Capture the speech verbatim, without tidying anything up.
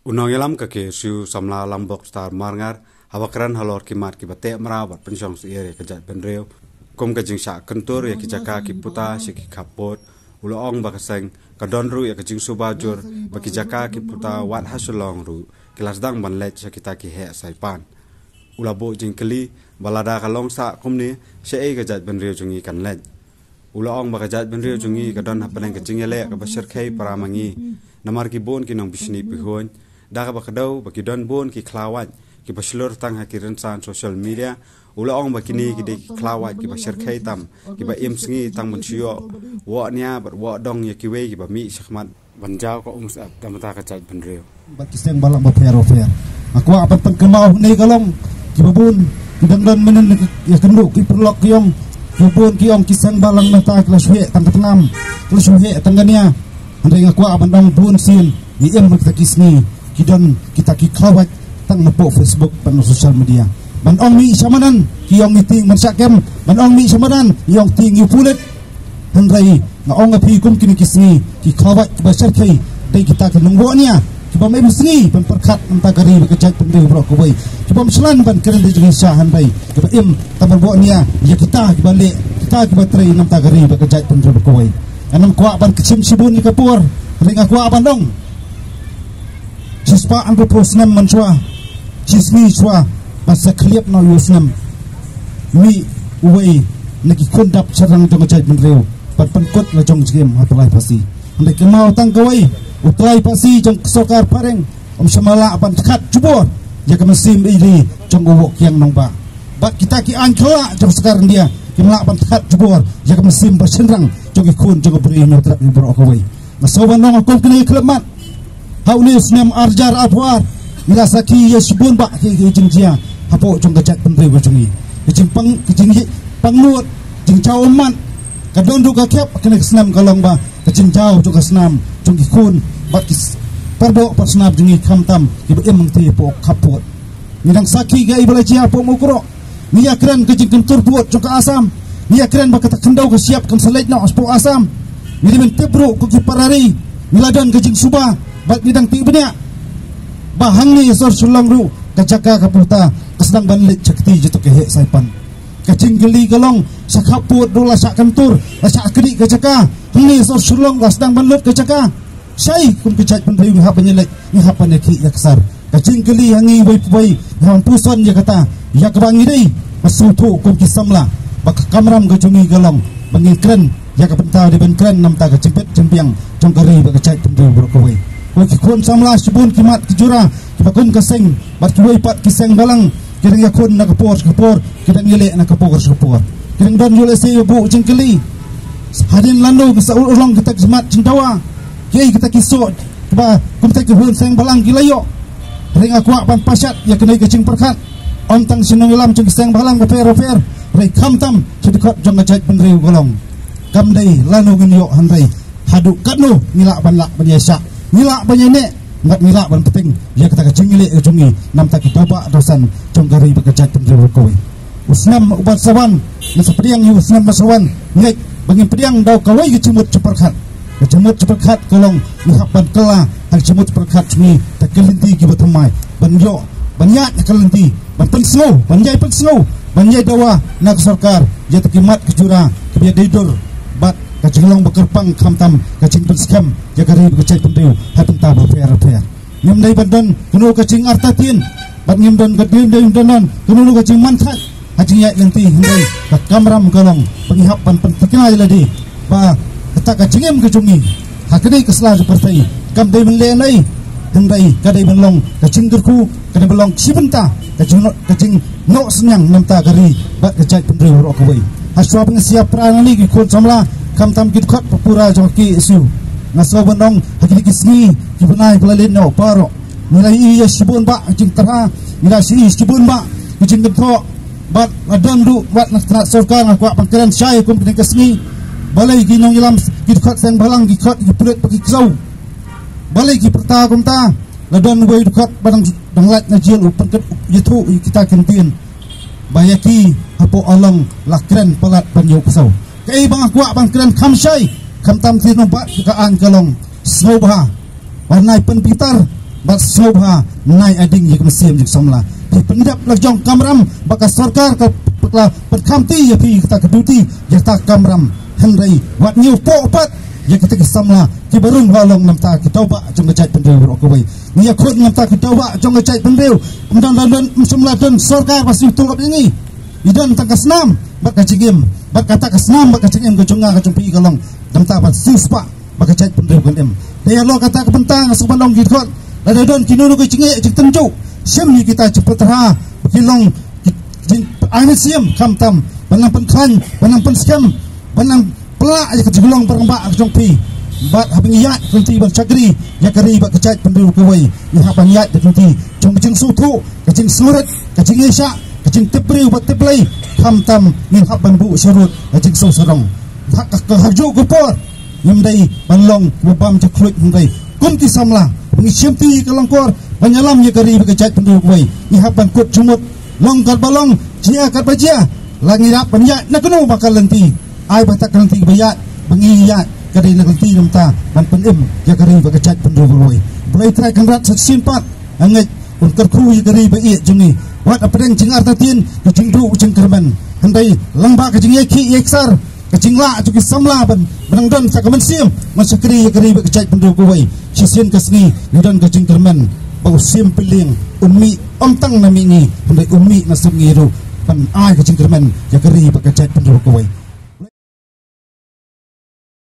U nongïalam ka K S U samla Lambok Star Marngar haba kren halor ki mat kiba teh mraw bad pynshong syiar ïa ka jaitbynriew kum ka jingshah kyntur ïa ki jaka ki puta sha ki khappud, u la ong ba ka seng ka don ruh ïa ka jingsuba jur ba ki jaka ki puta wat ha Shillong ruh ki la sdang ban leit sha kita ki heh saipan. U la buh jingkylli ba lada ka long sah kumne, shaei ka jaitbynriew jong ngi kan leit. U la ong ba ka jaitbynriew jong ngi ka don hapdeng ka jingïaleh kaba shyrkhei para ma ngi, namar ki bun ki nongbishni pihuiñ, da kaba kdew ba ki don bun ki khlawait kiba shlur tang ha ki rynsan social media. U la ong ba kine ki dei ki khlawait kiba shyrkhei tam, kiba im sngi tang ban shu ïoh woh nia bad woh dong ïa kiwei kiba mih shakhmat ban jaw ka umsyep da mynta ka jaitbynriew. Bad ki seng balang bapher bapher, nga kwah ban pynkynmaw hangne ka long kiba bun ki dang don mynnin ïakynduh ki paralok ki ong, kiba bun ki ong ki seng balang mynta ki la shu heh tang ka tnam, ki la shu heh tang ka nia. Hynrei nga kwah ban ong bun sien ngi im ha kita ki sngi ki don kita ki khlawait tang napoh Facebook bad na social media. Ban ong mih sha madan ki ong ngi tieng ban shah kem, ban ong mih sha madan ngi ong tieng ngi pulit. Hynrei nga ong ïa phi kum kine ki sngi ki khlawait kiba shyrkhei dei kita ki nongwoh nia kiba ym im sngi ban pyrkhat namta ka ri bad ka jaitbynriew baroh kawei, kiba ym shlan ban kren da jingïaishah, hynrei kiba im tang ban woh nia ïa kita kiba leh, kita kiba trei namta ka ri bad ka jaitbynriew baroh kawei. Ngan ym kwah ban kynshim shibun ïa ka por, hynrei nga kwah ban ong shispah hynriewphew snem mynshuwa, shisngi shuwa ba sa khlieh noh ïa u snem, mih uwei na ki khun dap shynrang jong ka jaitbynriew ban pynkut la jong jingim ha Tlai Phasi. Hynrei kynmaw tang kawei, u Tlai Phasi jong ka sorkar phareng um shym la lah ban khat jubor ïa ka mynsiem ïeid jong u Woh Kiang Nangbah. Bad kita ki aiñ khlak jong ka sorkar India kim lah ban khat jubor ïa ka mynsiem ba shynrang jong ki khun jong ka Bri Hynñiewtrep baroh kawei. Nga sngewbha ban ong ha kum kine ki khyllipmat, ha une u snem ar hajar arphew ar ngi la sakhi ïa shibun bah ki, ki jingjia hapoh jong ka jaitbynriew ka jong ngi. Ka jingpang, ka jingïeit pangnud, jingjaw ummat, ka don ruh ka khep ha kane ka snem ka long ba ka jingjaw jong ka snam jong ki khun bad ki s-, pardoh parsnam jong ngi khamtam kiba im hangtei hapoh khappud. Ngi dang sakhi kaei ba la jia hapoh Mukroh. Ngi ïakren ka jingkyntur bud jong ka Assam. Ngi ïakren ba kata ka khyndew ka shyiap kan sa leit noh shapoh Assam. Ngi dei ban tip ruh kum ki para ri, ngi la don ka jingsuba bad ngi dang tip bniah ba hangne sor Shillong ruh ka jaka ka puta ka sdang ban leit sha kti jong ki heh saipan. Ka jingkylli ka long, sha khappud ruh la shah kyntur, la shah knieh ka jaka, hangne sor Shillong la sdang ban lut ka jaka. Shaei kum ka jaitbynriew ngi hap ban ïaleit, ngi hap ban ïakhih ïaksar? Ka jingkylli ha ngi uwei pa uwei, ngi hap ban puson ïa kata, ïa kaba ngi dei ban sngewthuh kum ki samla ba ka kamram ka jong ngi ka long ba ngin kren ïa ka bynta, dei ban kren namta ka jingbit jingbiang jong ka ri bad ka jaitbynriew baroh kawei. Ko ki khun samla, shibun ki mat ki jura kiba kum ka seng bad kiwei pat ki seng balang ki dang ïakhun na ka por sha ka por, ki dang ïaleh na ka por sha ka por. Ki dang don ïa lehse ïa buh jingkylli, hadien lano ki sa urlong kita ki mat jingdawa, kiei kita ki soh kiba kumta ki khun seng balang ki la ïoh? Hynrei nga kwah ban pashat ïa kane ka jingpyrkhat, ym tang sha ki nongïalam jong ki seng balang bapher bapher, hynrei khamtam sha ki dkhot jong ka jaitbynriew ka long, kam dei lano ngin ïoh, hynrei haduh katno ngi lah ban, lah ban ïaishah, ngi lah ban ïaineh, bad ngi lah ban bteng ïa kata ka jingïaleh ka jong ngi namta ki dewbah dewsan jong ka ri bad ka jaitbynriew baroh kawei. U snem uba sa wan, ngin sa pdiang ïa u snem ba sa wan, ngeit ba ngin pdiang da kawei ka jingmut jingpyrkhat. Ka jingmut jingpyrkhat ka long ngi hap ban kylla ha ka jingmut jingpyrkhat jong ngi da ki lynti kiba thymmai, ban ïoh ban ïaid ha ka lynti, ban pynsngew, ban ïai pynsngew, ban ïai dawa na ka sorkar ïa kita ki mat ki jura kiba ïadei dur bad ka jinglong ba kyrpang, khamtam ka jingpynskhem ïa ka ri bad ka jaitbynriew ha ki bynta bapher bapher. Ngim dei ban don kano ka jingartatien bad ngim don ka, ngim dei ban don kano ka jingmanthaid ha jingïaid lynti, hynrei ka kamram ka long ba ngi hap ban pynthikna ïa lade ba kata ka jingim ka jong ngi ha kane ka sla jong ka pyrthei kam dei ban leh ei ei, hynrei ka dei ban long ka jingkyrkhu, ka dei ban long shi bynta ka jingnoh, ka jingnoh synñiang namta ka ri bad ka jaitbynriew baroh kawei. Ha shuwa ba ngin sa ïapra nangne, ki khun samla, khamtam ki dkhot ba pura jong ka K S U, nga sngewbha ban ong ha kine ki sngi ki bnai ba la leit noh baroh, ngi la ïohi ïa shibun bah ka jingtyrha, ngi la ïohi shibun bah ka jingkynthoh. Bad la don ruh wat na ka tnat sorkar, nga kwah ban kren shai kum kane ka sngi, balei ki nongïalam, ki dkhot seng balang ki khot ki pulit ba ki ksew? Balei ki pyrta kumta? La don uwei u dkhot ba dang, dang lait na jel, u pynkut, u ïathuh ïa kita ki ktien ba ïa ki hapoh Along la kren palat ban ïoh ksew. Kaei ba nga kwah ban kren kham shai, khamtam ki nongbat ka aiñ ka long, sngewbha wat nai pynbitar Bad sngewbha nai ading ïa ka mynsiem jong samla. Phi pyndep la jong kamram ba ka sorkar ka, ka pynkhamti ïa phi ïa kata ka duty, ïa kata ka kamram. Hynrei wat ñiew poh pat ïa kita ki samla kiba rung halong namar ki tawbah jong ka jaitbynriew baroh kawei. Ngi ïakhun namar ki tawbah jong ka jaitbynriew. Ym don, don, don, ym shym la don sorkar ba sngewthuh ïa ngi. Ngi don tang ka snam bad ka jingim, bad kata ka snam bad ka jingim ka jong nga ka jong phi ka long namar ba sngewspah ba ka jaitbynriew kan im. Te ïa la kata ka bynta nga sngewbha ban ong ki khot. Lada don kino kino ki jingeh jingtynjuh, shim ïa kita jingpynthra ba ki long ki jing ai mynsiem khamtam ban nang pynkhlaiñ, ban nang pynskhem, ban nang pynlah ïa ka jinglong rangbah ka jong phi. Bad haba ngi ïaid ka lynti ban shakri ïa ka ri bad ka jaitbynriew kawei, ngi hap ban ïaid ka lynti jong ka jingsngewthuh, ka jingsngewrit, ka jingïaishah, ka jingtip briew bad tip Blei. Khamtam ngin hap ban buh sharud ka jingsngewsarong. Ha ka, ka, ha kajuh ka por ngim dei ban long kiba bam jakhluit, hynrei kum ki samla ba ngi shimti ka lyngkor ban ïalam ïa ka ri bad ka jaitbynriew kawei, ngi hap ban kut jingmut. Long katba long, jia katba jia, la ngi hap ban ïaid na kano ba ka lynti. Ai ba kata ka lynti ba ïaid, ba ngi ïaid ka dei na ka lynti namar ban pynim ïa ka ri bad ka jaitbynriew kawei. Blei Trai Kynrad sa shisien pat, nga ngeit un kyrkhu ïa ka ri ba ïeit jong ngi. Wat hapdeng jingartatien ka jingduh jingkyrmen, hynrei lyngba ka jingïakhih ïaksar, ka jinglah jong ki samla ban, ban nang don sa ka mynsiem ban shakri ïa ka ri bad ka jaitbynriew kawei. Shisien ka sngi ngi don ka jingkyrmen ba u Syiem Pynlieng un mih ym tang na mihngi, hynrei un mih na sum ngi ruh ban ai ka jingkyrmen ïa ka ri bad ka jaitbynriew kawei.